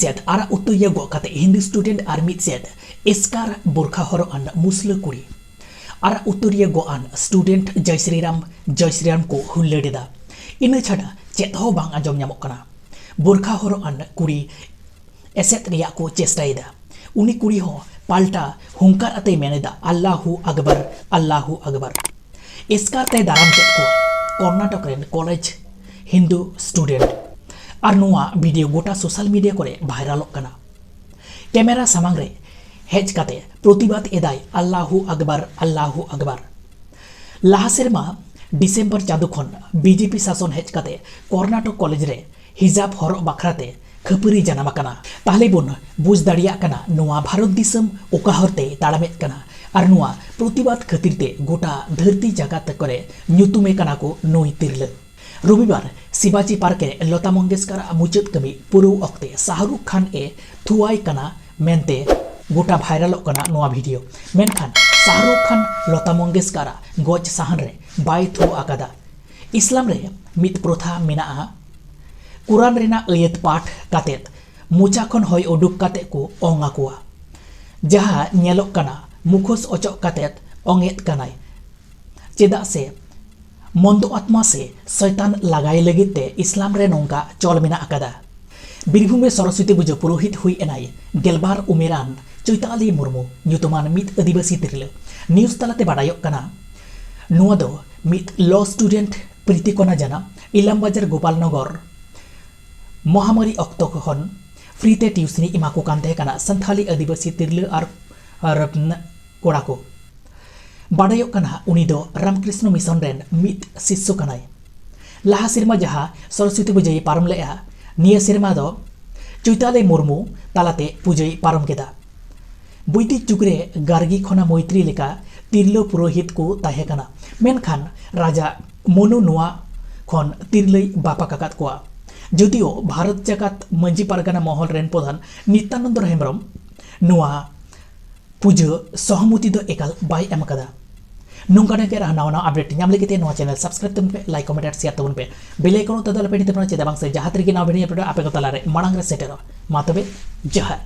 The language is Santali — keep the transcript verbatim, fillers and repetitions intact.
ᱥᱮᱫ ᱟᱨᱟᱜ ᱩᱛᱟᱹᱨᱤᱭᱟᱹ ᱜᱚᱜ ᱠᱟᱛᱮ ᱦᱤᱱᱫᱩ ᱥᱴᱩᱰᱮᱱᱴ ᱟᱨ ᱢᱤᱫ ᱥᱮᱫ ᱮᱥᱠᱟᱨ ᱵᱳᱨᱠᱷᱟ ᱦᱚᱨᱚᱜ ᱟᱱ ᱢᱩᱥᱞᱟᱹ ᱠᱩᱲᱤ᱾ ᱟᱨᱟᱜ ᱩᱛᱟᱹᱨᱤᱭᱟᱹ ᱜᱚᱜ ᱟᱱ ᱥᱴᱩᱰᱮᱱᱴ ᱡᱚᱭ ᱥᱨᱤᱨᱟᱢ, ᱡᱚᱭ ᱥᱨᱤᱨᱟᱢ ᱠᱚ ᱦᱩᱞᱞᱟᱹᱲ ᱮᱫᱟ᱾ ᱤᱱᱟᱹ ᱪᱷᱟᱰᱟ ᱪᱮᱫ ᱦᱚᱸ ᱵᱟᱝ ᱟᱸᱡᱚᱢ ᱧᱟᱢᱚᱜ ᱠᱟᱱᱟ᱾ ᱵᱳᱨᱠᱷᱟ ᱦᱚᱨᱚᱜ ᱟᱱ ᱠᱩᱲᱤ ᱮᱥᱮᱫ ᱨᱮᱭᱟᱜ ᱠᱚ ᱪᱮᱥᱴᱟᱭᱮᱫᱟ᱾ ᱩᱱᱤ ᱠᱩᱲᱤ ᱦᱚᱸ ᱯᱟᱞᱴᱟ ᱦᱩᱝᱠᱟᱨ ᱟᱛᱮᱭ ᱢᱮᱱ ᱮᱫᱟ, "ᱟᱞᱞᱟᱦᱩ ᱟᱠᱵᱟᱨ, ᱟᱞᱞᱟᱦᱩ ᱟᱠᱵᱟᱨ᱾" ᱮᱥᱠᱟᱨ ᱛᱮᱭ ᱫᱟᱨᱟᱢ ᱠᱮᱫ ᱠᱚᱣᱟ ᱠᱚᱨᱱᱟᱴᱚᱠ ᱨᱮᱱ ᱠᱚᱞᱮᱡᱽ ᱦᱤᱱᱫᱩ ᱥᱴᱩᱰᱮᱱᱴ᱾ ᱟᱨ ᱱᱚᱣᱟ ᱵᱷᱤᱰᱤᱭᱳ ᱜᱚᱴᱟ ᱥᱳᱥᱟᱞ ᱢᱤᱰᱤᱭᱟ ᱠᱚᱨᱮ ᱵᱷᱟᱭᱨᱟᱞᱚᱜ ᱠᱟᱱᱟ᱾ ᱠᱮᱢᱮᱨᱟ ᱥᱟᱢᱟᱝ ᱨᱮ ᱦᱮᱡ ᱠᱟᱛᱮ ᱯᱨᱚᱛᱤᱵᱟᱫ ᱮᱫᱟᱭ, "ᱟᱞᱞᱟᱦᱩ ᱟᱠᱵᱟᱨ, ᱟᱞᱞᱟᱦᱩ ᱟᱠᱵᱟᱨ᱾" ᱞᱟᱦᱟ ᱥᱮᱨᱢᱟ ᱰᱤᱥᱮᱢᱵᱚᱨ ᱪᱟᱸᱫᱚ ᱠᱷᱚᱱ ᱵᱤᱡᱮᱯᱤ ᱥᱟᱥᱚᱱ ᱦᱮᱡ ᱠᱟᱛᱮ ᱠᱚᱨᱱᱟᱴᱚᱠ ᱠᱚᱞᱮᱡᱽ ᱨᱮ ᱦᱤᱡᱟᱵ ᱦᱚᱨᱚᱜ ᱵᱟᱠᱷᱨᱟ ᱛᱮ ᱠᱷᱟᱹᱯᱟᱹᱨᱤ ᱡᱟᱱᱟᱢ ᱟᱠᱟᱱᱟ᱾ ᱛᱟᱦᱞᱮ ᱵᱚᱱ ᱵᱩᱡᱽ ᱫᱟᱲᱮᱭᱟᱜ ᱠᱟᱱᱟ ᱱᱚᱣᱟ ᱵᱷᱟᱨᱚᱛ ᱫᱤᱥᱚᱢ ᱚᱠᱟ ᱦᱚᱨ ᱛᱮᱭ ᱛᱟᱲᱟᱢᱮᱫ ᱠᱟᱱᱟ ᱟᱨ ᱱᱚᱣᱟ ᱯᱨᱚᱛᱤᱵᱟᱫ ᱠᱷᱟᱹᱛᱤᱨ ᱛᱮ ᱜᱚᱴᱟ ᱫᱷᱟᱹᱨᱛᱤ ᱡᱟᱠᱟᱛ ᱠᱚᱨᱮ ᱧᱩᱛᱩᱢᱮ ᱠᱟᱱᱟ ᱠᱚ ᱱᱩᱭ ᱛᱤᱨᱞᱟᱹ᱾ ᱨᱚᱵᱤᱵᱟᱨ ᱥᱤᱵᱟᱡᱤ ᱯᱟᱨᱠ ᱨᱮ ᱞᱚᱛᱟ ᱢᱚᱝᱜᱮᱥᱠᱟᱨᱟᱜ ᱢᱩᱪᱟᱹᱫ ᱠᱟᱹᱢᱤ ᱯᱩᱨᱟᱹᱣ ᱚᱠᱛᱮ ᱥᱟᱦᱨᱩᱠ ᱠᱷᱟᱱ ᱮ ᱛᱷᱩᱣᱟᱭ ᱠᱟᱱᱟ ᱢᱮᱱᱛᱮ ᱜᱚᱴᱟ ᱵᱷᱟᱭᱨᱟᱞᱚᱜ ᱠᱟᱱᱟ ᱱᱚᱣᱟ ᱵᱷᱤᱰᱤᱭᱳ᱾ ᱢᱮᱱᱠᱷᱟᱱ ᱥᱟᱦᱨᱩᱠ ᱠᱷᱟᱱ ᱞᱚᱛᱟ ᱢᱚᱝᱜᱮᱥᱠᱟᱨᱟᱜ ᱜᱚᱡ ᱥᱟᱦᱟᱱ ᱨᱮ ᱵᱟᱭ ᱛᱷᱩ ᱟᱠᱟᱫᱟ᱾ ᱤᱥᱞᱟᱢ ᱨᱮ ᱢᱤᱫ ᱯᱨᱚᱛᱷᱟ ᱢᱮᱱᱟᱜᱼᱟ, ᱠᱩᱨᱟᱱ ᱨᱮᱱᱟᱜ ᱟᱹᱭᱟᱹᱛ ᱯᱟᱴᱷ ᱠᱟᱛᱮᱫ ᱢᱚᱪᱟ ᱠᱷᱚᱱ ᱦᱚᱭ ᱩᱰᱩᱠ ᱠᱟᱛᱮᱫ ᱠᱚ ᱚᱝ ᱟᱠᱚᱣᱟ᱾ ᱡᱟᱦᱟᱸ ᱧᱮᱞᱚᱜ ᱠᱟᱱᱟ, ᱢᱩᱠᱷᱚᱥ ᱚᱪᱚᱜ ᱠᱟᱛᱮᱫ ᱚᱝ ᱮᱫ ᱠᱟᱱᱟᱭ᱾ ᱪᱮᱫᱟᱜ ᱥᱮ ᱢᱚᱱᱫᱚ ᱟᱛᱢᱟ ᱥᱮ ᱥᱚᱭᱛᱟᱱ ᱞᱟᱜᱟᱭ ᱞᱟᱹᱜᱤᱫ ᱛᱮ ᱤᱥᱞᱟᱢ ᱨᱮ ᱱᱚᱝᱠᱟ ᱪᱚᱞ ᱢᱮᱱᱟᱜ ᱟᱠᱟᱫᱟ᱾ ᱵᱤᱨᱵᱷᱩᱢ ᱨᱮ ᱥᱚᱨᱚᱥᱚᱛᱤ ᱯᱩᱡᱟᱹ ᱯᱩᱨᱳᱦᱤᱛ ᱦᱩᱭ ᱮᱱᱟᱭ ᱜᱮᱞᱵᱟᱨ ᱩᱢᱮᱨᱟᱱ ᱪᱳᱭᱛᱟᱞᱤ ᱢᱩᱨᱢᱩ ᱧᱩᱛᱩᱢᱟᱱ ᱢᱤᱫ ᱟᱹᱫᱤᱵᱟᱹᱥᱤ ᱛᱤᱨᱞᱟᱹ᱾ ᱱᱤᱭᱩᱡᱽ ᱛᱟᱞᱟᱛᱮ ᱵᱟᱰᱟᱭᱚᱜ ᱠᱟᱱᱟ, ᱱᱚᱣᱟ ᱫᱚ ᱢᱤᱫ ᱞᱚ ᱥᱴᱩᱰᱮᱱᱴ ᱯᱨᱤᱛᱤᱠᱚᱱᱟ ᱡᱟᱱᱟ ᱤᱞᱟᱢ ᱵᱟᱡᱟᱨ ᱜᱳᱯᱟᱞᱱᱚᱜᱚᱨ ᱢᱚᱦᱟᱢᱟᱨᱤ ᱚᱠᱛᱚ ᱠᱷᱚᱱ ᱯᱷᱨᱤ ᱛᱮ ᱴᱤᱭᱩᱥᱚᱱᱤ ᱮᱢᱟ ᱠᱚ ᱠᱟᱱ ᱛᱟᱦᱮᱸ ᱠᱟᱱᱟ ᱥᱟᱱᱛᱷᱟᱞᱤ ᱟᱹᱫᱤᱵᱟᱹᱥᱤ ᱛᱤᱨᱞᱟᱹ ᱟᱨ, ᱟᱨ ᱠᱚᱲᱟ ᱠᱚ᱾ ᱵᱟᱰᱟᱭᱚᱜ ᱠᱟᱱᱟ ᱩᱱᱤ ᱫᱚ ᱨᱟᱢᱠᱨᱤᱥᱱᱚ ᱢᱤᱥᱚᱱ ᱨᱮᱱ ᱢᱤᱫ ᱥᱤᱥᱥᱚ ᱠᱟᱱᱟᱭ᱾ ᱞᱟᱦᱟ ᱥᱮᱨᱢᱟ ᱡᱟᱦᱟᱸ ᱥᱚᱨᱚᱥᱚᱛᱤ ᱯᱩᱡᱟᱹᱭ ᱯᱟᱨᱚᱢ ᱞᱮᱫᱼᱟ, ᱱᱤᱭᱟᱹ ᱥᱮᱨᱢᱟ ᱫᱚ ᱪᱳᱭᱛᱟᱞᱤ ᱢᱩᱨᱢᱩ ᱛᱟᱞᱟᱛᱮ ᱯᱩᱡᱟᱹᱭ ᱯᱟᱨᱚᱢ ᱠᱮᱫᱟ᱾ ᱵᱳᱭᱫᱤᱠ ᱡᱩᱜᱽ ᱨᱮ ᱜᱟᱨᱜᱤ ᱠᱷᱚᱱᱟ ᱢᱳᱭᱛᱨᱤ ᱞᱮᱠᱟ ᱛᱤᱨᱞᱟᱹ ᱯᱩᱨᱳᱦᱤᱛ ᱠᱚ ᱛᱟᱦᱮᱸ ᱠᱟᱱᱟ, ᱢᱮᱱᱠᱷᱟᱱ ᱨᱟᱡᱟ ᱢᱚᱱᱩ ᱱᱚᱣᱟ ᱠᱷᱚᱱ ᱛᱤᱨᱞᱟᱹᱭ ᱵᱟᱯᱟᱠ ᱟᱠᱟᱫ ᱠᱚᱣᱟ᱾ ᱡᱚᱫᱤᱭᱳ ᱵᱷᱟᱨᱚᱛ ᱡᱟᱠᱟᱛ ᱢᱟᱹᱡᱷᱤ ᱯᱟᱨᱜᱟᱱᱟ ᱢᱚᱦᱚᱞ ᱨᱮᱱ ᱯᱨᱚᱫᱷᱟᱱ ᱱᱤᱛᱭᱟᱱᱚᱱᱫᱚ ᱦᱮᱢᱵᱨᱚᱢ ᱱᱚᱣᱟ ᱯᱩᱡᱟᱹ ᱥᱚᱦᱚᱢᱚᱛᱤ ᱫᱚ ᱮᱠᱟᱞ ᱵᱟᱭ ᱮᱢ ᱟᱠᱟᱫᱟ᱾ ᱱᱚᱝᱠᱟ ᱱᱚᱝᱠᱟ ᱟᱨᱦᱚᱸ ᱱᱟᱣᱟ ᱱᱟᱣᱟ update ᱧᱟᱢ ᱞᱟᱹᱜᱤᱫ ᱛᱮ ᱱᱚᱣᱟ channel subscribe ᱛᱟᱵᱚᱱ ᱯᱮ, like, comment ᱟᱨ share ᱛᱟᱵᱚᱱ ᱯᱮ, bell icon ᱚᱛᱟ ᱫᱚ ᱟᱞᱚᱯᱮ ᱦᱤᱲᱤᱧ ᱛᱟᱵᱚᱱᱟ, ᱪᱮᱫᱟᱜ ᱵᱟᱝ ᱥᱮ ᱡᱟᱦᱟᱸ ᱛᱤᱨᱮᱜᱮ ᱱᱟᱣᱟ video update ᱟᱯᱮ ᱠᱚ ᱛᱟᱞᱟᱨᱮ ᱢᱟᱲᱟᱝ ᱨᱮ ᱥᱮᱴᱮᱨᱚᱜᱼᱟ᱾ ᱢᱟ ᱛᱚᱵᱮ ᱡᱚᱦᱟᱨ᱾